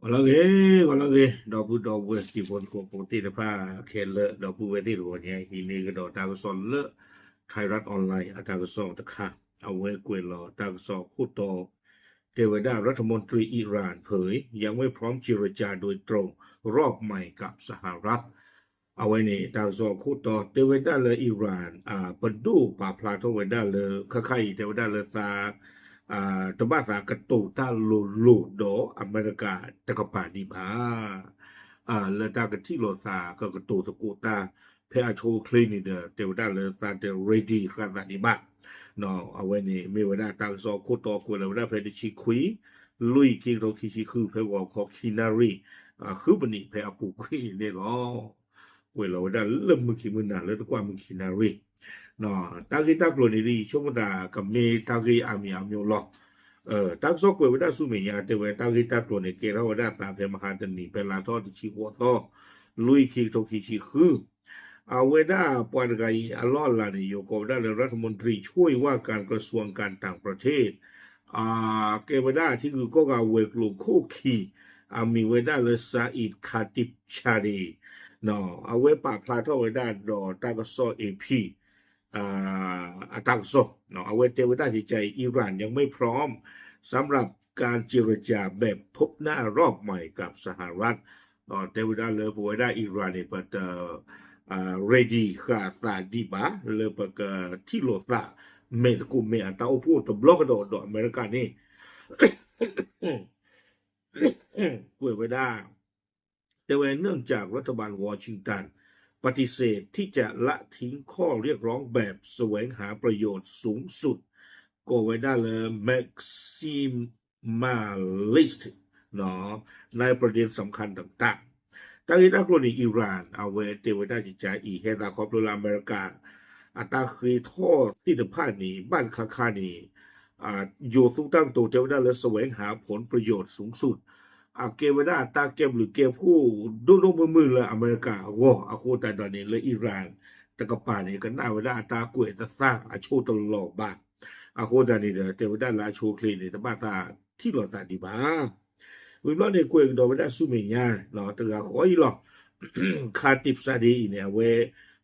ဂီၤလၢအဂ့ၤ, ဂီၤလၢအဂ့ၤ, ဒီပုၢ်ဒီဝဲၢ်တံၤဖိသကိးဖိသ့ၣ်တဖၣ်ခဲလၢာ် ဒီပုၢ်ဝဲၢ်သ့ၣ်တဖၣ်ညါ ဟံးန့ၢ်ကဒီးတၢ်ကစီၣ်လၢ Thairath Online အတၢ်ကစီၣ်တခါ, အဝဲကွဲးလီၤတၢ်ကစီၣ်ခိၣ်တီ တဲဝဲဒၣ် รัฐมนตรีอิหร่านเผย ยังไม่พร้อมเจรจาโดยตรงรอบใหม่กับสหรัฐ အဝဲန့ၣ် တၢ်ကစီၣ်ခိၣ်တီ တဲဝဲဒၣ်လၢ Iran ပဒိၣ်ပာ်ဖျါထီၣ်ဝဲဒၣ်လၢ ခဲခါအံၤ တဲဝဲဒၣ်လၢသး တဘၣ်သးကတိၤတၢ်လိၤလိၤဒီးအမဲရကၤတကပၤဒံးဘၣ် လၢတၢ်ကထံၣ်လိာ်သးကကတိၤသကိးတၢ် ဖဲအဆိအချ့န့ၣ်ဒီး တဲဝဲဒၣ်လၢသးတ ready ဃာ်သးဒံးဘၣ်. အဝဲန့ၣ်မ့ၢ်ဝဲဒၣ်တၢ်ကစီၣ်ခိၣ်တီကွဲးလီၤဝဲဒၣ်ဖဲတဆံခွံ လွံၢ် ခံကထိခံဆံဃု ဖဲဂီၤခီခံနၣ်ရံၣ် ဃုပနံးဖဲအပူၤကွံာ်န့ၣ်လီၤ. ကွဲးလီၤဝဲဒၣ်လၢမုၢ်ခံမုၢ်နၤလၢတကွၢ်မုၢ်ခံနၣ်ရံၣ် တၢ်ဂ့ၢ်တၢ်ကျိၤန့ၣ် ယဆိကမိၣ်သးကမ့ၢ်တၢ်ဂ့ၢ်အါမံၤအါမျိၤလီၤ. တၢ်ကစီၣ်ကွဲးဝဲဒၣ်ဆူမဲာ်ညါ တဲဝဲတၢ်ဂ့ၢ်တၢ်ကျိၤန့ၣ် ကဲထီၣ်ဝဲဒၣ်သးဖဲမဟါတနံၤ ဖဲလါထီၣ်တဆံဃိးသီ လွံၢ် ခံကထိခံဆံဃု အဝဲဒၣ်ပှၤတဂၤအံၤအလီၢ်အလၤန့ၣ် ယိၤကိးဝဲဒၣ်လၢ รัฐมนตรีช่วยว่าการกระทรวงการต่างประเทศ ကဲဝဲဒၣ်ထံဂုၤကီၢ်ဂၤဝဲၤကျိၤခိၣ်ခံ အမံၤဝဲဒၣ်လၢ Saeed Khatibzadeh အဝဲပာ်ဖျါထီၣ်ဝဲဒၣ်ဒီးတၢ်ကစီၣ် AP အတၢ်ကစီၣ် အဝဲတဲဝဲဒၣ် ကကါအံၤ อิหร่านยังไม่พร้อมสำหรับการเจรจาแบบพบหน้ารอบใหม่กับสหรัฐ တဲဝဲဒၣ်လၢပဝဲဒၣ် Iran န့ၣ် ပတ ready ဃာ်သးဒံးဘၣ် လၢပကထံၣ်လိာ်သး မဲာ်သကိးမဲာ်အတၢ်အိၣ်ဖှိၣ်တဘျီကဒီးဒီးအမဲရကၤန့ၣ် ကွဲးဝဲဒၣ် တဲဝဲ เนื่องจากรัฐบาลวอชิงตัน ปฏิเสธที่จะละทิ้งข้อเรียกร้องแบบแสวงหาประโยชน์สูงสุด ကိးဝဲဒၣ်လၢ maximalist ในประเด็นสำคัญต่างๆ တၢ်ဂ့ၢ်တၢ်ကျိၤန့ၣ် Iran အဝဲတဲဝဲဒၣ် ကကါအံၤ ဟဲသးခီဖျိလၢအမဲရကၤ အတၢ်ဃ့ထီၣ်သ့ၣ်တဖၣ်န့ၣ် ဘၣ်တခါခါန့ၣ် ယိၤသူတၢ်ကတိၤတဲဝဲဒၣ်လၢ แสวงหาผลประโยชน์สูงสุด အကဲဝဲဒၣ်တၢ်ကဲဘျုးကဲဖှိၣ်ဒိၣ်ဒိၣ်မုၢ်မုၢ်လၢအမဲရကၤအဂီၢ် အဃိသတးဒီးန့ၣ် လၢ Iran တကပၤန့ၣ် ကနၣ်ဝဲဒၣ်အတၢ်ကွဲးတသ့အဆိတလီၤဘၣ်. အဃိသတးန့ၣ်ဒီး တဲဝဲဒၣ်လၢအဆိအချ့န့ၣ် တဘၣ်သးထံၣ်လိာ်သးဒံးဘၣ်. ဝံၤဘျီန့ၣ် ကွဲးကဒီးဝဲဒၣ်ဆူမဲာ်ညါ တဂၤဃီအံၤလီၤ. Khatibzadeh အံၤန့ၣ် အဝဲ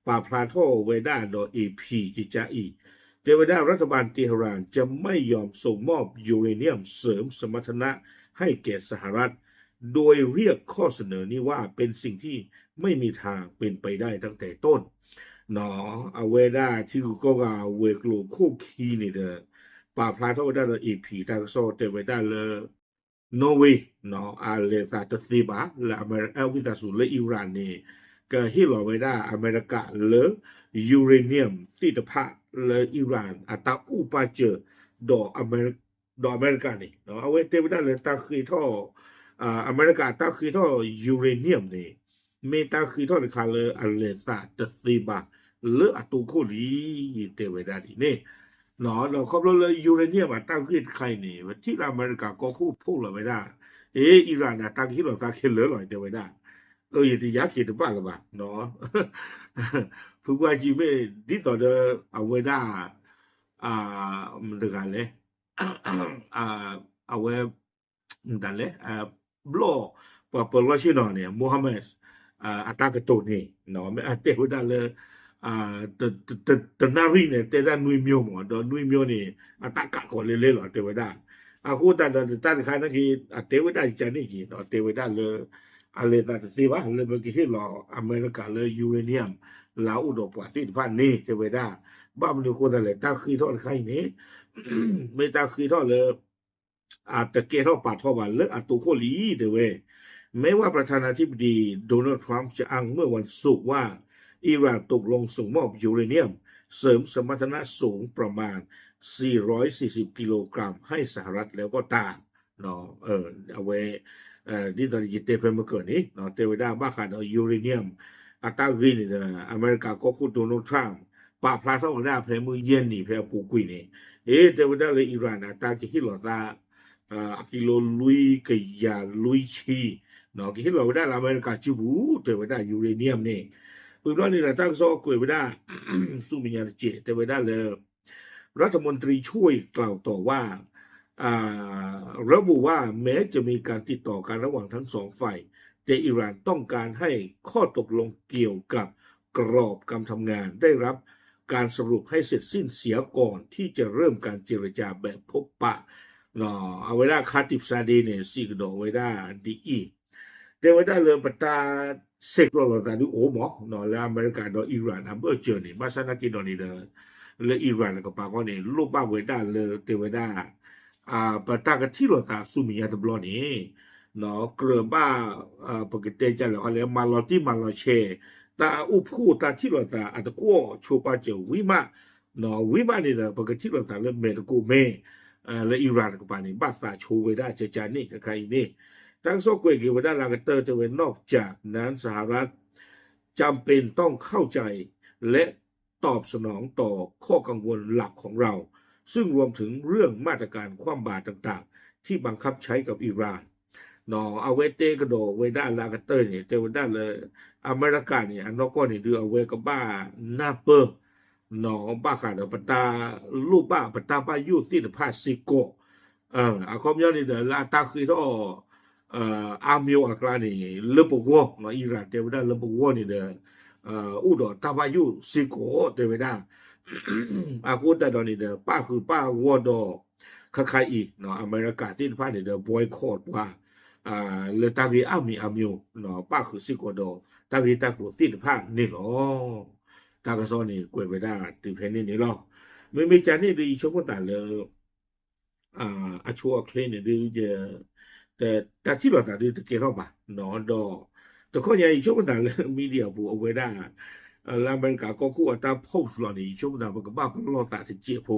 ပာ်ဖျါထီၣ်ဝဲဒၣ်ဒီး AP ကကါအံၤ တဲဝဲဒၣ် รัฐบาลเตหะรานจะไม่ยอมส่งมอบยูเรเนียมเสริมสมรรถนะให้แก่สหรัฐ โดยเรียกข้อเสนอนี้ว่าเป็นสิ่งที่ไม่มีทางเป็นไปได้ตั้งแต่ต้น အဝဲဒၣ်ထံဂုၤကီၢ်ဂၤဝဲၤကျိၤခိၣ်ခံန့ၣ်ဒီး ပာ်ဖျါထီၣ်ဝဲဒၣ်ဒီး AP တၢ်ကစီၣ်တဲဝဲဒၣ်လၢ Norway အလဲၤသးတသ့ဘၣ် လၢအမဲရကၤ ဝံသးစူၤလၢ Iran န့ၣ် ကဟ့ၣ်လီၤဝဲဒၣ်အမဲရကၤလၢ uranium သ့ၣ်တဖၣ်လၢ Iran အတၢ်အိၣ်ပာ်စၢၤ ဒီးအမဲရကၤန့ၣ် အဝဲတဲဝဲဒၣ်လၢတၢ်ဃ့ထီၣ် အမဲရကၤတၢ်ဃ့ထီၣ် uranium န့ၣ် မ့ၢ်တၢ်ဃ့ထီၣ်တခါလၢအလဲၤသးတသ့ဘၣ် လၢအတိခိၣ်လံ တဲဝဲဒၣ်ဒ်န့ၣ် ဒီးခီဖျိလၢ uranium အတၢ်ဂ့ၢ်တခါအံၤန့ၣ် ပထံၣ်လၢအမဲရကၤကီၢ်ခိၣ်ဖီၣ်လီၤဝဲဒၣ် အ့ Iran န့ၣ် တၢ်ကဟ့ၣ်လီၤသးခဲလၢာ်လီၤ တဲဝဲဒၣ် အၢ ယတယါက့ၤတဘၣ်လၢၤဘၣ် ဖုကွၢ်ကံမ့ၢ်ဒ်သိးဒီး အဝဲဒၣ် မတၤတဂၤလဲၣ် အဝဲ မတၤလဲၣ် ဘျီၣ် ပှၤပၢၤလီၢ်ဆ့ၣ်နီၤန့ၣ် Mohammed အတၢ်ကတိၤန့ၣ် မ့ၢ်အတဲဝဲဒၣ်လၢ တနၣ်ရံၣ်န့ၣ် တဲတၢ်နွံမျိုးမး ဒီးနွံမျိုးန့ၣ် အတၢ်ကးကီးလဲလဲလီၤ တဲဝဲဒၣ် အဃိသတးဒီးတၢ်တခါန့ၣ်က့ၤ အတဲဝဲဒၣ်ကန့ၣ်က့ၤ ဒီးတဲဝဲဒၣ်လၢ အလဲၤသးတသ့ဘၣ် လၢပကဟ့ၣ်လီၤအမဲရကၤလၢ uranium လၢအအိၣ်ဒီးပှၤသ့ၣ်တဖၣ်န့ၣ် တဲဝဲဒၣ် ဘၣ်မနုၤအဃိသတးလဲၣ် တၢ်ဃ့ထီၣ်တခါအံၤန့ၣ် မ့ၢ်တၢ်ဃ့ထီၣ်လၢ အတကဲထီၣ်ပာ်ထီၣ်ဘၣ်လၢအတိခိၣ်လံ တဲဝဲ แม้ว่าประธานาธิบดีโดนัลด์ ทรัมป์ จะอ้างเมื่อวันศุกร์ว่า อิหร่านตกลงส่งมอบยูเรเนียมเสริมสมรรถนะสูงประมาณ สี่ร้อยสี่สิบ กิโลกรัมให้สหรัฐแล้วก็ตาม အဝဲ ဒ်သိးယတဲဖဲမုၢ်ကၢၢ်န့ၣ် တဲဝဲဒၣ်ဘၣ်ဃးဒီး uranium အတၢ်ဂ့ၢ်န့ၣ်ဒီး အမဲရကၤကီၢ်ခိၣ် Donald Trump ပာ်ဖျါထီၣ်ဝဲဒၣ်ဖဲမုၢ်ယဲၢ်နံၤဖဲအပူၤကွံာ်န့ၣ် အ့ တဲဝဲဒၣ်လၢ Iran န့ၣ် အတၢ်ကဟ့ၣ်လီၤသး အကံလိလွံၢ်ကယၤလွံၢ်ဆံ ကဟ့ၣ်လီၤဝဲဒၣ်လၢအမဲရကၤစုပူၤ တဲဝဲဒၣ် uranium န့ၣ် ဝံၤဘျီန့ၣ်ဒီး တၢ်ကစီၣ်ကွဲးဝဲဒၣ် ဆူမဲာ်ညါတစဲး တဲဝဲဒၣ်လၢ รัฐมนตรีช่วยกล่าวต่อว่า อ่า ระบุว่าแม้จะมีการติดต่อการระหว่างทั้งสองฝ่าย แต่อิหร่านต้องการให้ข้อตกลงเกี่ยวกับกรอบการทำงานได้รับการสรุปให้เสร็จสิ้นเสียก่อนที่จะเริ่มการเจรจาแบบพบปะ အဝဲဒၣ် Khatibzadeh န့ၣ် စံးကဒီးဝဲဒၣ်ဒ်အံၤ, တဲဝဲဒၣ်လၢပတၢ်ဆဲးကျိးလိာ်သးဒုအိၣ်မး လၢအမဲရကၤဒီး Iran အဘၢၣ်စၢၤန့ၣ် ဘၣ်ဆၣ်သနာ်က့ဒီးန့ၣ်ဒီး လၢ Iran တကပၤဃီန့ၣ် လိၣ်ဘၣ်ဝဲဒၣ်လၢတဲဝဲဒၣ် ပတၢ်ကထံၣ်လိာ်သးဆူမဲာ်ညါတဘျီန့ၣ် ကြၢးဘၣ် ပကတဲကလဲာ်ခီလဲၣ် မၤလီၤတံၢ်မၤလီၤဆဲး တၢ်အိၣ်ဖှိၣ်တၢ်ထံၣ်လိာ်သးအတကွီၣ်ဆိပာ်စၢၤဝံၤမး ဝံၤမးန့ၣ်ဒီး ပကထံၣ်လိာ်သးလၢမဲာ်တကိးမ့ၢ် လၢ Iran တကပၤန့ၣ် ဘၣ်သးဆိဝဲဒၣ်ကကန့ၣ် ခဲခါအံၤန့ၣ် တၢ်ကစီၣ်ကွဲးက့ၤဝဲဒၣ်လၢအကတၢၢ်တဲဝဲ นอกจากนั้นสหรัฐ จำเป็นต้องเข้าใจและตอบสนองต่อข้อกังวลหลักของเรา ซึ่งรวมถึงเรื่องมาตรการคว่ำบาตรต่างๆ ที่บังคับใช้กับอิหร่าน အဝဲတဲကဒီးဝဲဒၣ်လၢအကတၢၢ်န့ၣ် တဲဝဲဒၣ်လၢ အမဲရကၤန့ၣ် အနီၢ်ကီၢ်န့ၣ်ဒုး အဝဲကဘၣ်နၢ်ပၢၢ် ဘၣ်ဃးဒီးပတၢ်လိၣ်ဘၣ်ပတၢ်ဘၣ်ယိၣ်သ့ၣ်တဖၣ်စ့ၢ်ကီး အခီပညီန့ၣ်ဒီး လၢအတၢ်ဃ့ထီၣ် အါမံၤအကျါန့ၣ် လၢပဂီၢ် Iran တဲဝဲဒၣ်လၢပဂီၢ်န့ၣ်ဒီး အိၣ်ဒီးတၢ်ဘၣ်ယိၣ်စ့ၢ်ကီးတဲဝဲဒၣ် အဃိသတးဒီးန့ၣ်ဒီး ပၣ်ဃုာ်ပၣ်ဂီၢ်ဒီး ခဲခါအံၤ အမဲရကၤသ့ၣ်တဖၣ်န့ၣ်ဒီး boycott ပှၤ လၢတၢ်ဂ့ၢ်အါမံၤအါမံၤ ပၣ်ဃုာ်စ့ၢ်ကီးဒီး တၢ်ဂ့ၢ်တၢ်ကျိၤသ့ၣ်တဖၣ်န့ၣ်လီၤ. တၢ်ကစီၣ်န့ၣ် ကွဲးဝဲဒၣ်တုၤဖဲန့ၣ်န့ၣ်လီၤ. မ့မ့ၢ်ကန့ၣ်ဒုး ယဆိကမိၣ်သးလၢ အဆိအချ့န့ၣ်ဒုး တၢ်ထံၣ်လိာ်သးဒုးတကဲထီၣ်ဘၣ် ဒီး တခီညါ ယဆိကမိၣ်သးလၢ media ပူၤအဝဲဒၣ် လၢအမဲရကၤကီၢ်ခိၣ်အတၢ် post လီၤန့ၣ် ယဆိကမိၣ်သး ပကဘၣ်ပလီၢ်သးတစဲးဖိ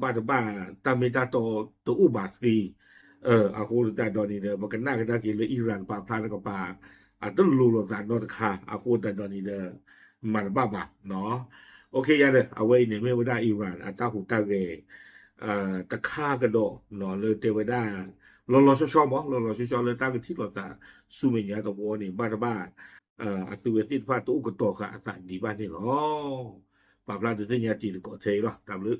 ဘၣ်တဘၣ်တၢ်မ့ၢ်တၢ်တီတအိၣ်ဘၣ်သ့ အဃိသတးဒီးန့ၣ်ဒီး ပကနၣ်ကဒါက့ၤလၢ Iran ပာ်ဖျါတကပၤ အတလိၤလိာ်သးနီတခါ အဃိသတးဒီးန့ၣ်ဒီး မၤတဘၣ်ဘၣ် ယၤဒီး အဝဲအံၤန့ၣ်မ့ၢ်ဝဲဒၣ် Iran အတၢ်ဟူးတၢ်ဂဲၤ တခါကဒီး လၢတဲဝဲဒၣ် လီၤလီၤဆီဆီမး လီၤလီၤဆီဆီလၢတၢ်ကထံၣ်လိာ်သး ဆူမဲာ်ညါတဝီန့ၣ် ဘၣ်တဘၣ် အသုဝဲသ့ၣ်တဖၣ်တအိၣ်ကတီၤဃာ်အသးဒံးဘၣ်န့ၣ်လီၤ. ပာ်ဖျါဒုးသ့ၣ်ညါတံၤသကိးထဲအံၤလီၤ. တၢ်ဘျုး